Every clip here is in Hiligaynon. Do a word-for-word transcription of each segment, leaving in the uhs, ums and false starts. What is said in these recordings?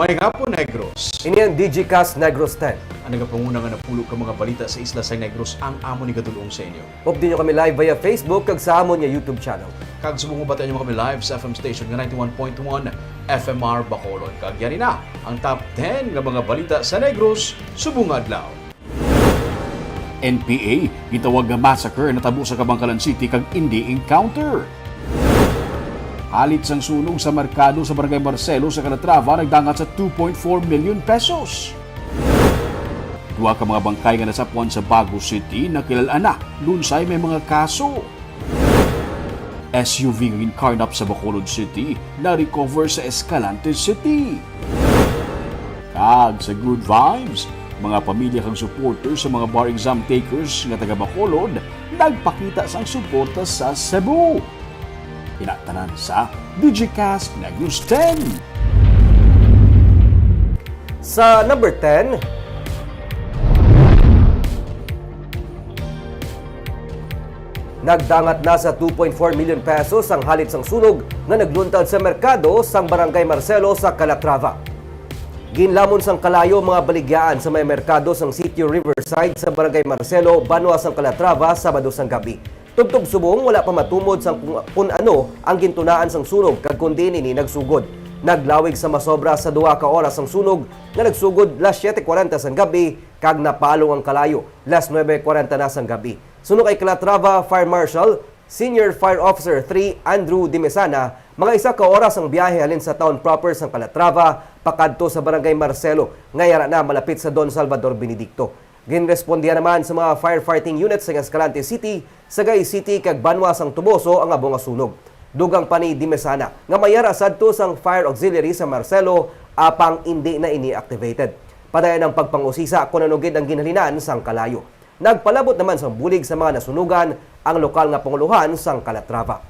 Maayong hapon, Negros. Ini ang Digicast Negros ten. Ang nagapanguna nga napulo ka mga balita sa isla sa Negros ang amon igadul-ong sa inyo. Updi nyo kami live via Facebook kag sa amon nga YouTube channel. Kag subong mabatian nyo kami live sa F M station nga ninety-one point one F M R Bacolod. Kag yari na ang top ten nga mga balita sa Negros subong nga adlaw. N P A, gitawag nga massacre natabo sa Kabankalan City kag indi encounter. Halit sang sunog sa merkado sa Barangay Marcelo sa Calatrava nagdangat sa two point four million pesos. Duha ka mga bangkay nga nasapwan sa Bago City nakilal-an na, lunsay may mga kaso. S U V nga ginkarnap sa Bacolod City na-recover sa Escalante City. Kag sa Good Vibes, mga pamilya kag supporters sa mga bar exam takers nga taga Bacolod nagpakita sang suporta sa Cebu. Ina tanan sa Digicast Negros ten. Sa number ten, nagdangat na sa two point four million pesos ang halit sang sunog nga nagluntad sa merkado sang Barangay Marcelo sa Calatrava. Ginlamon sang kalayo mga baligyaan sa may merkado sang sitio Riverside sa Barangay Marcelo, banwa sang Calatrava, Sabado sang gabi. Tubtob subong, wala pa matumod sang kung, kun ano ang gintunaan sang sunog kag kon diin ini nagsugod. Naglawig sa masobra sa duha ka oras ang sunog nga nagsugod las siete kwarenta sang gabi kag napalong ang kalayo las nuebe kwarenta na sang gabi. Suno kay Calatrava Fire Marshal, Senior Fire Officer three Andrew Dimesana, mga isa ka oras ang biyahe halin sa town proper sang Calatrava pakadto sa Barangay Marcelo, nga yara na malapit sa Don Salvador Benedicto. Ginrespondihan naman sa mga firefighting units sa Escalante City, Sagay City, kag banwa sang Toboso ang abo nga sunog. Dugang pa ni Dimesana nga may yara sadto sang fire auxiliary sa Marcelo, apang indi na ini activated. Padayon ang pagpangusisa kon ano gid ang ginhalinan sang kalayo. Nagpalabot naman sang bulig sa mga nasunugan ang lokal nga pangulohan sang Calatrava.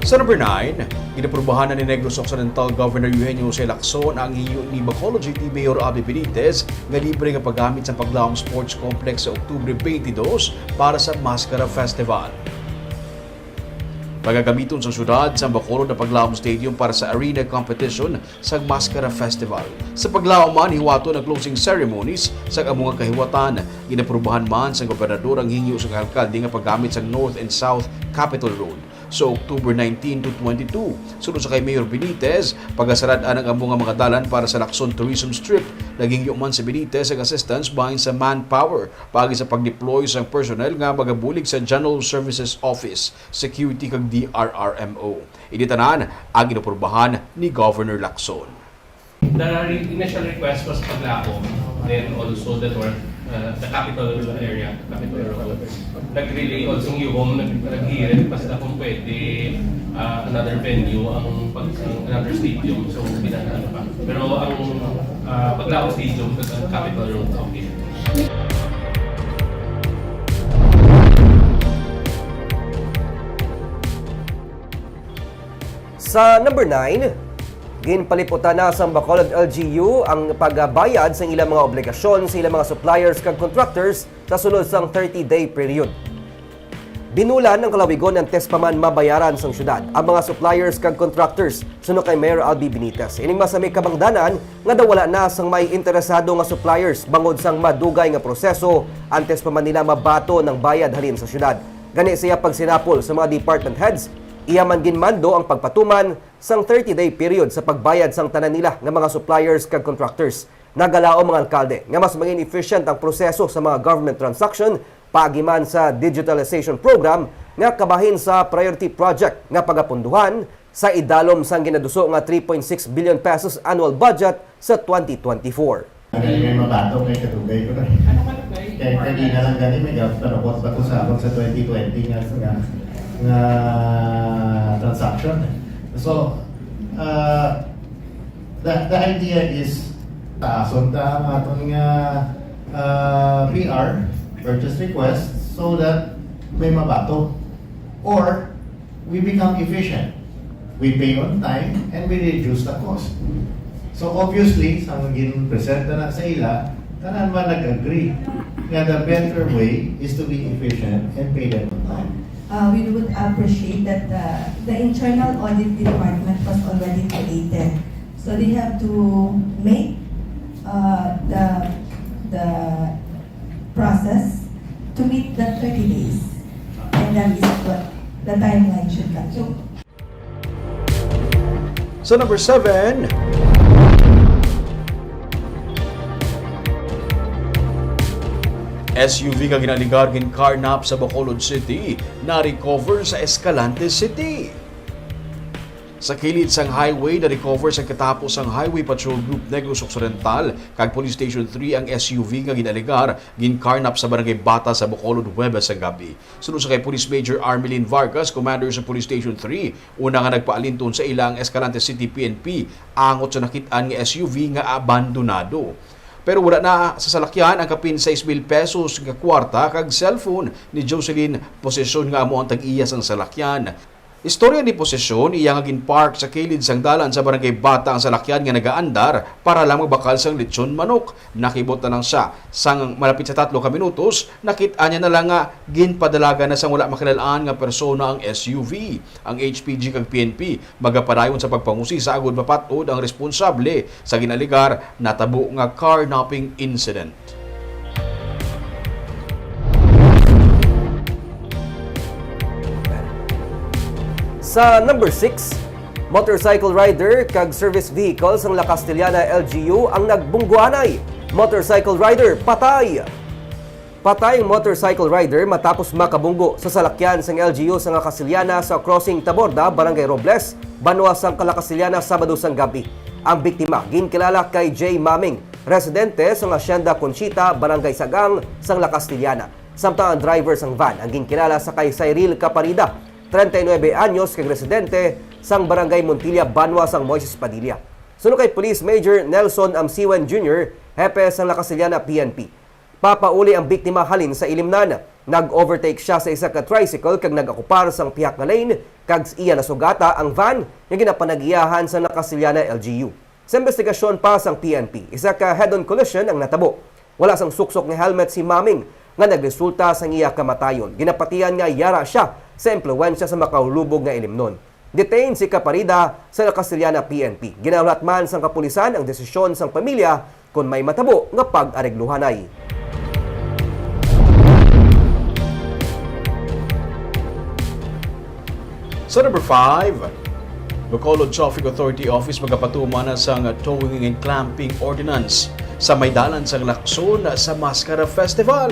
Sa number nine, ginaprubahan na ni Negros Occidental Governor Eugenio Jose Lacson ang hingyo ni Bacolod City Mayor Abby Benitez nga libre nga paggamit sa Paglawom Sports Complex sa Oktubre twenty-two para sa Maskara Festival. Pagagamiton sa syudad sang Bacolod ang Paglawom Stadium para sa arena competition sa Maskara Festival. Sa Paglawom man, hiwaton ang closing ceremonies sa amo nga kahiwatan. Ginaprubahan man sa gobernador ang hingyo sa alkalde nga paggamit sa North and South Capitol Road sa October nineteen to twenty-two. Suno sa kay Mayor Benitez, pagasarad-an ang amo nga mga dalan para sa Lacson Tourism Strip. Naghingyo man si Benitez ang assistance bahin sa manpower paagi sa pag-deploy sang personnel nga magabulig sa General Services Office, Security kag D R R M O. Ini tanan ang inaprubahan ni Governor Lacson. The re-, initial request was Paglawom, then also the North, uh, the capital area, capital road. Nag-relay also yung home, nag-, nag-hearing, basta kung pwede, uh, another venue, ang pag-, ang another stadium, so pinag-, ano pa. Pero ang, uh, Paglawom Stadium, ang capital road, okay. Sa number nine, ginpaliputan na sang Bacolod L G U ang pagbayad sa ilang mga obligasyon sa ilang mga suppliers kag contractors sa sulod sang thirty-day period. Binulan ang kalawigon nga antes pa man mabayaran sang syudad ang mga suppliers kag contractors, suno kay Mayor Albi Benitez. Ining masami kabangdanan nga daw wala na sang may interesado nga suppliers bangod sang madugay nga proseso antes pa man nila mabaton ang bayad halin sa syudad. Gani sa iya pagsinapol sa mga department heads, iya man ginmando ang pagpatuman sang thirty-day period sa pagbayad sang tanan nila nga mga suppliers kag contractors. Nagalaom ang alkalde nga mas mangin efficient ang proseso sa mga government transaction paagi man sa digitalization program nga kabahin sa priority project nga pagapunduhan sa idalom sang ginaduso nga three point six billion pesos annual budget sa twenty twenty-four. Ang galing may mabato kay kadugay ko na. Kay kanina lang gani may gap-, panukot pa to sa akon sa twenty twenty nga, nga, nga transaction. So, uh, the, the idea is taason ta ang aton nga, uh, P R, purchase request, so that may mabato. Or, we become efficient. We pay on time and we reduce the cost. So obviously, sa mga gin-present na sa ila, tanan man nag-agree nga the better way is to be efficient and pay them on time. Uh, we would appreciate that uh, the internal audit department was already created. So they have to make uh, the, the process to meet the thirty days. And that is what the timeline should continue. Sa number seven, S U V nga ginaligar ginkarnap sa Bacolod City na-recover sa Escalante City. Sa kilid sang highway, na-recover sa katapos sang Highway Patrol Group Negros Occidental kag Police Station three ang S U V nga ginaligar ginkarnap sa Barangay Bata sa Bacolod, Huwebes sang gabi. Suno sa kay Police Major Armelin Vargas, Commander sa Police Station three, una nga nagpaalinton sa ila ang Escalante City P N P angot sa nakit-an nga S U V nga abandonado. Pero wala na sa salakyan ang kapin sais mil pesos nga kwarta kag cellphone ni Jocelyn Posesion nga amo ang tag-iya sang salakyan. Istorya ni Posesion, iya nga ginpark sa kilid sang dalan sa Barangay Bata ang salakyan nga nagaandar para lang magbakal sang lechon manok. Nakibot na lang siya. Sang malapit sa tatlo ka minutos, nakit-an niya na lang nga ginpadalagan na sang wala makilal-an nga persona ang S U V. Ang H P G kag P N P magapadayon sa pagpangusi sa agod mapat-od ang responsable sa ginaligar natabo nga carnapping incident. Sa number six, motorcycle rider kag service vehicle sang La Castellana L G U ang nagbungguanay. Motorcycle rider patay! Patay ang motorcycle rider matapos makabunggo sa salakyan sang L G U sang La Castellana sa Crossing Taborda, Barangay Robles, banwa sang La Castellana, Sabado sang gabi. Ang biktima ginkilala kay Jay Maming, residente sang Hacienda Conchita, Barangay Sagang, sang La Castellana. Samtang ang driver sang van ang ginkilala sa kay Cyril Caparida, treinta y nueve anyos, kag residente sang Barangay Montilla, banwa sang Moises Padilla. Suno kay Police Major Nelson Amsiwen Junior, hepe sang La Castellana P N P, papauli ang biktima halin sa Ilimnan. Nag-overtake sia sa isa ka tricycle kag nag-akupar sang pihak nga lane, kag iya nasugata ang van nga ginapanag-iyahan sang La Castellana L G U. Sa imbestigasyon pa sang P N P, isa ka head-on collision ang natabo. Wala sang suksok nga helmet si Maming nga nagresulta sang iya kamatayon. Ginapatihan nga yara sia sa impluwensya sa makahulubog nga ilimnon. Detained si Caparida sa La Castellana P N P. Ginahulat man sang kapulisan ang desisyon sang pamilya kon may matabo nga pag-aregluhanay. Sa number five, Bacolod Traffic Authority Office magapatuman na sang Towing and Clamping Ordinance sa may dalan sang Lacson sa Mascara Festival.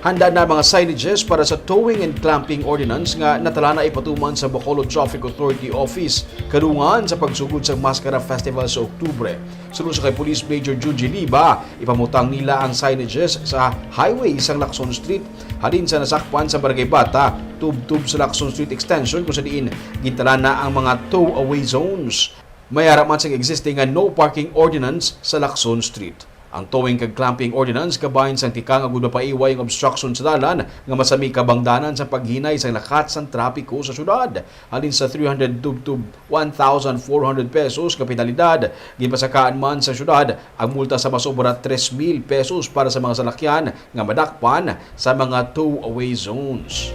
Handa na mga signages para sa Towing and Clamping Ordinance nga natala na ipatuman sa Bacolod Traffic Authority Office kadungan sa pagsugod sa Mascara Festival sa Oktubre. Suno sa kay Police Major Junji Liba, ipamutang nila ang signages sa highway sang Lacson Street halin sa nasakpan sa Barangay Bata, tubtob sa Lacson Street Extension, kung sa diin gintala na ang mga tow-away zones. May ara man sing existing nga no parking ordinance sa Lacson Street. Ang towing kag clamping ordinance kabahin sang tikang agud mapaiway ang obstruction sa dalan nga masami kabangdanan sa paghinay sang lakat sang trapiko sa syudad. Halin sa three hundred tubtob one thousand four hundred pesos nga penalidad, ginpasakaan man sa syudad ang multa sa masobra tres mil pesos para sa mga salakyan nga madakpan sa mga tow-away zones.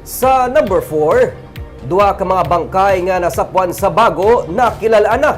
Sa number four, duha ka mga bangkay nga nasapwan sa Bago nakilal-an na.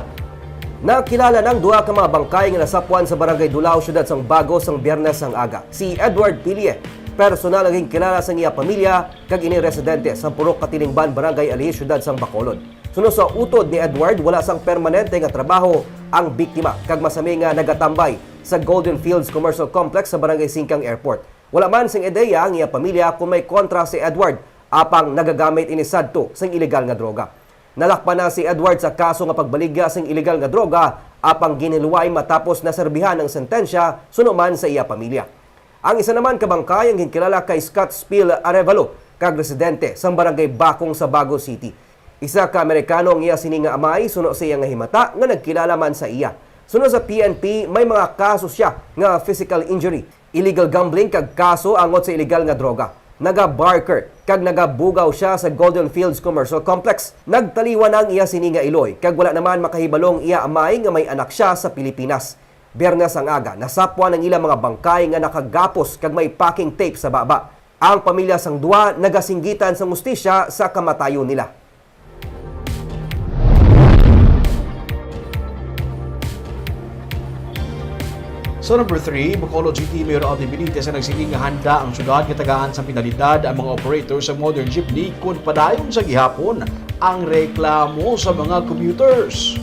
Nakilala ang duha ka mga bangkay nga nasapwan sa Barangay Dulao, siyudad sang Bago, sang Biyernes sang aga. Si Edward Pilie, personal nga ginkilala sang iya pamilya, kag ini residente sa Purok Katilingban, Barangay Alihi, siyudad sang Bacolod. Suno sa utod ni Edward, wala sang permanente nga trabaho ang biktima, kag masami nga nagatambay sa Golden Fields Commercial Complex sa Barangay Singkang Airport. Wala man sing ideya ang iya pamilya kon may kontra si Edward, apang nagagamit ini sadto sing iligal nga droga. Nalakpan na si Edward sa kaso nga pagbaligya sing iligal nga droga, apang ginhilway matapos naserbihan ang sentensya suno man sa iya pamilya. Ang isa naman ka bangkay ang ginkilala kay Scott Spiel Arevalo, kag residente sang Barangay Bakong sa Bago City. Isa ka Amerikano ang iya sini nga amay, suno sa iya nga himata nga nagkilala man sa iya. Suno sa P N P, may mga kaso siya nga physical injury, illegal gambling, kag kaso angot sa iligal nga droga. Naga-barker kag nagabugaw siya sa Golden Fields Commercial Complex. Nagtaliwan ang iya sini nga iloy, kag wala naman makahibalo ang iya amay nga may anak siya sa Pilipinas. Biyernes ang aga, nasapwan ang ilang mga bangkay nga nakagapos kag may packing tape sa baba. Ang pamilya sang duha nagasinggitan sang hustisya sa kamatayon nila. Sa number three, Bacolod City Mayor Alvin Benitez ang nagsiling nga handa ang syudad nga tagaan sang penalidad ang mga operator sa modern jeepney kon padayon sa gihapon ang reklamo sa mga commuters.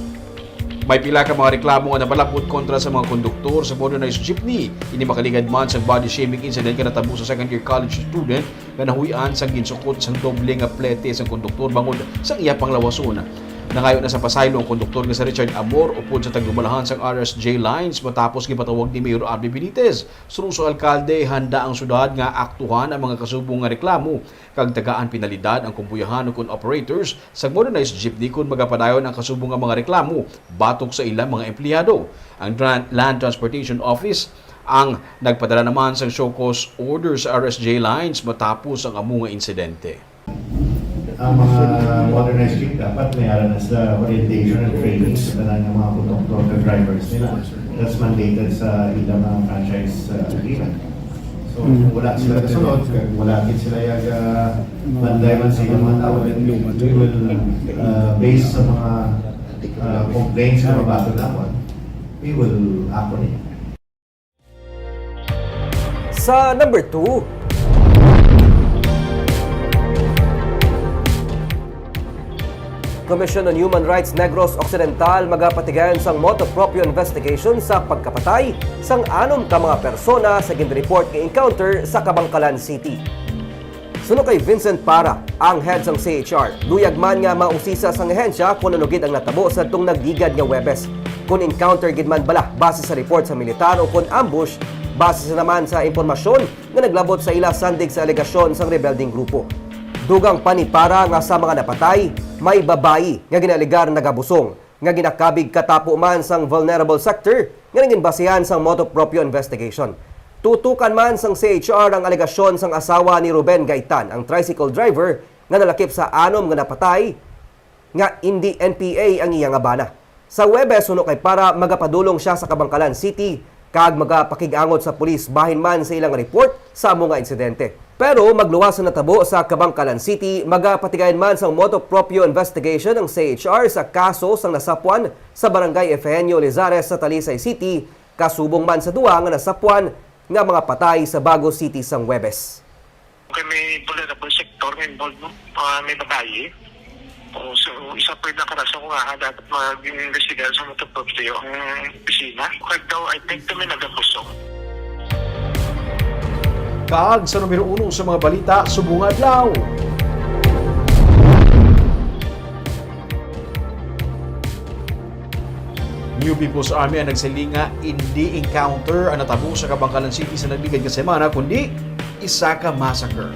May pila ka mga reklamo nga nabalapod kontra sa mga konduktor sa modernized jeepney. Ini makaligad man sa body shaming incident nga natabo sa second year college student nga nahuy-an sang ginsukot sang doble nga plete sang konduktor bangod sang iya panglawason. Nangayo na sa pasaylo ang konduktor nga si Richard Amor upod sa tagdumalahan sang R S J Lines matapos gipatawag ni Mayor Abby Benitez. Suno sa alkalde, handa ang syudad nga aktuhan ang mga kasubong nga reklamo kag tagaan penalidad ang kumpuyahan ukon operators sa modernized jeepney kon magapadayon ang kasubong nga mga reklamo batok sa ilang mga empleyado. Ang Tran-, Land Transportation Office ang nagpadala naman sang show cause order sa R S J Lines matapos ang amo nga insidente. Ang mga modernized jeep dapat may ara na sa orientation and training sa tanan nga mga konduktor kag drivers nila. That's mandated sa ilang mga franchise, uh, agreement. So, kung wala sila kasunod, kag wala gid sila yaga banday man sa ilang mga tao, then we will, uh, based sa mga, uh, complaints nga mabaton namon, we will act on it. Sa number two, Commission on Human Rights Negros Occidental magapatigayon sang motu proprio investigation sa pagkapatay sang anom ka mga persona sa ginreport nga encounter sa Kabankalan City. Suno kay Vincent Para, ang head sang C H R, luyag man nga mausisa sang ahensya kon ano gid ang natabo sa adtong nagligad nga Huwebes, kon encounter gid man bala base sa report sa militar o kon ambush base sa naman sa impormasyon nga naglabot sa ila sandig sa alegasyon sang rebelding grupo. Dugang pa ni Para nga sa mga napatay, may babayi nga ginaalegar nagabusong nga ginakabig katapo man sang vulnerable sector nga nangin basehan sang motu proprio investigation. Tutukan man sang C H R ang alegasyon sang asawa ni Ruben Gaitan, ang tricycle driver nga nalakip sa anom nga napatay, nga indi N P A ang iya nga bana. Sa Huwebes, suno kay Para, magapadulong sia sa Kabankalan City kag magapakig-angot sa pulis bahin man sa ilang report sa amo nga insidente. Pero magluwas sa natabo sa Kabankalan City, magapatigayon man sang motu proprio investigation ang C H R sa kaso sang nasapwan sa Barangay Efegenio Lizares sa Talisay City, kasubong man sa duha nga nasapwan nga mga patay sa Bago City sang Huwebes. Kay may vulnerable sector nga involved, no? Ah, may babayi. O, so, isa pa rin ang karason kung nga dapat mag-investigar sa motu proprio ang opisina. Kag daw, I think, kami nagabusong. Kag sa numero uno sa mga balita subong adlaw, New People's Army ang nagsiling nga indi encounter ang natabo sa Kabankalan City sa nagligad nga semana, kundi isa ka massacre.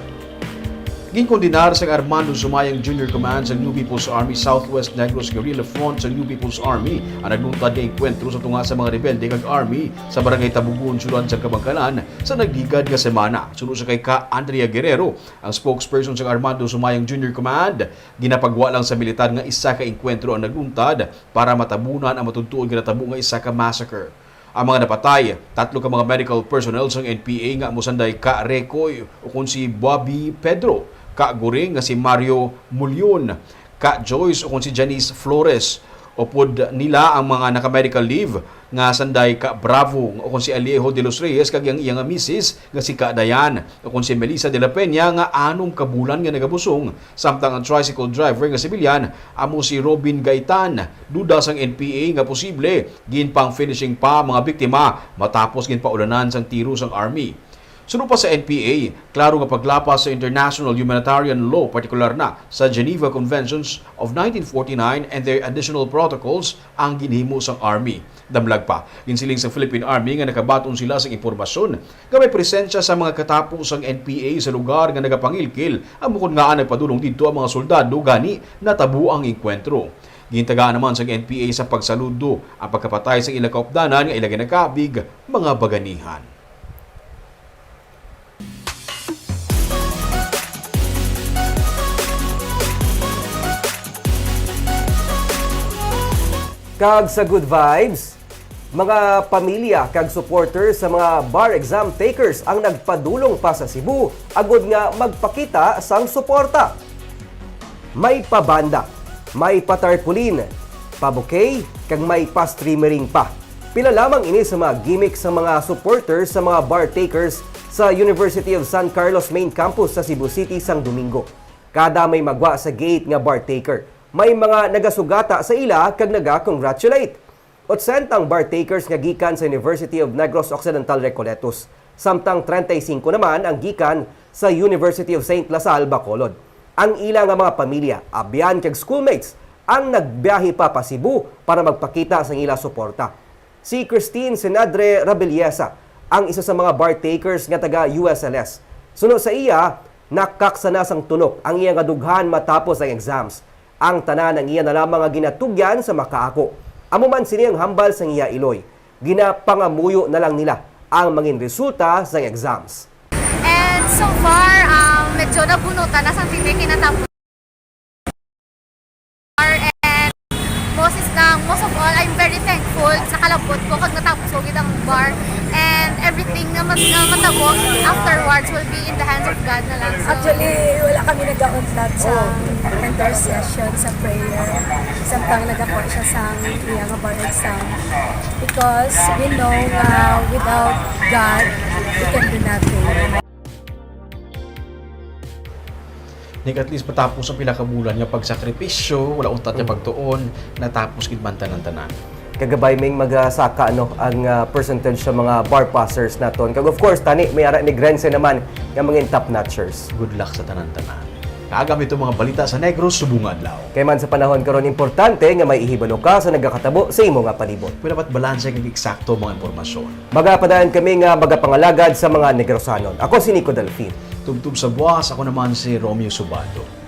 Ginkondenar sang Armando Sumayang Junior Command sa New People's Army Southwest Negros Guerrilla Front sa New People's Army ang nagluntad nga engkwentro sa tunga sa mga rebelde kag army sa Barangay Tabugon, Siyudad sa Kabankalan, sa nagligad nga semana. Suno sa kay Ka Andrea Guerrero, ang spokesperson sa Armando Sumayang Junior Command, ginapagwa lang sa militar nga isa ka engkwentro ang nagluntad para matabunan ang matudtuod nga natabo nga isa ka massacre. Ang mga napatay, tatlo ka mga medical personnel sang N P A nga amo sanday Ka Rekoy ukon si Bobby Pedro, Ka Goring nga si Mario Mulion, Ka Joyce ukon si Janice Flores. Upod nila ang mga naka-medical leave nga sanday Ka Bravo ukon si Alejo de los Reyes kag ang iya nga misis nga si Ka Dayan, ukon si Melissa de la Peña nga anom ka bulan nga nagabusong, samtang ang tricycle driver nga sibilyan amo si Robin Gaitan. Duda sang N P A nga posible ginpang-finishing pa ang mga biktima matapos ginpaulanan sang tiro sang army. Suno pa sa N P A, klaro nga paglapas sa international humanitarian law, partikular na sa Geneva Conventions of nineteen forty-nine and their additional protocols, ang ginhimo sang army. Damlag pa, ginsiling sa Philippine Army nga nakabaton sila sang impormasyon nga may presensya sa mga katapo sang N P A sa lugar nga nagapangilkil, amo kon ngaa nagpadulong didto ang mga soldado gani natabo ang engkwentro. Gintagaan naman sang N P A sa pagsaludo ang pagkapatay sang ilang kaupdanan nga ila ginakabig mga baganihan. Kag sa good vibes, Mga pamilya kag supporters sa mga bar exam takers ang nagpadulong pa sa Cebu agod nga magpakita sang suporta. May pa-banda, may pa-tarpaulin, pa-bouquet, kag may pa-streamering pa. Pila lamang ini sa mga gimmick sa mga supporters sa mga bar takers sa University of San Carlos Main Campus sa Cebu City sang Domingo. Kada may magwa sa gate nga bar taker, may mga nagasugata sa ila kag naga-congratulate. Otsenta ang bar takers nga gikan sa University of Negros Occidental Recoletos, samtang treinta y cinco naman ang gikan sa University of Saint La Salle Bacolod. Ang ila nga mga pamilya, abyan kag schoolmates ang nagbiyahe pa pa Cebu para magpakita sang ila suporta. Si Christine Senadre Rabellesa ang isa sa mga bar takers nga taga U S L S. Suno sa iya, nakaksa na sang tunok ang iya nga dughan matapos ang exams. Ang tanan ang iya na lamang nga ginatugyan sa makaako. Amo man sini ang hambal sang iya iloy. Ginapangamuyo na lang nila ang mangin resulta sang exams. And so far, um, medyo nabunutan na sa hindi kinatapos. And most is na, most of all, I'm very thankful sa kalabot ko kag natapos ko gid ang bar. And everything na, mat- na matabo afterwards will be in the hands of God na lang. So, Actually, wala kami nag-untat sa entire session sa prayer. Samtang nagakuha siya sa iya nga bar exam. Because we know nga without God, we can do nothing. Ning at least matapos ang pila ka bulan nga pagsakripisyo, wala untat nga pagtuon, natapos gid man tanan-tanan. Kagabay ming magasaka, no, ang ah, percentage sa mga bar passers naton. Kag of course, tani may ara ni Grense naman nga mga top notchers. Good luck sa tanan-tanan. Kaagam ito mga balita sa Negros subong nga adlaw. Kay man sa panahon karon, importante nga may ihibalo ka sa nagakatabo sa imo nga palibot. Pero dapat balanse kag eksakto ang mga impormasyon. Magapadayon kami nga magapangalagad sa mga Negrosanon. Ako si Nico Delfin. Tubtob sa buwas, ako naman si Romeo Subado.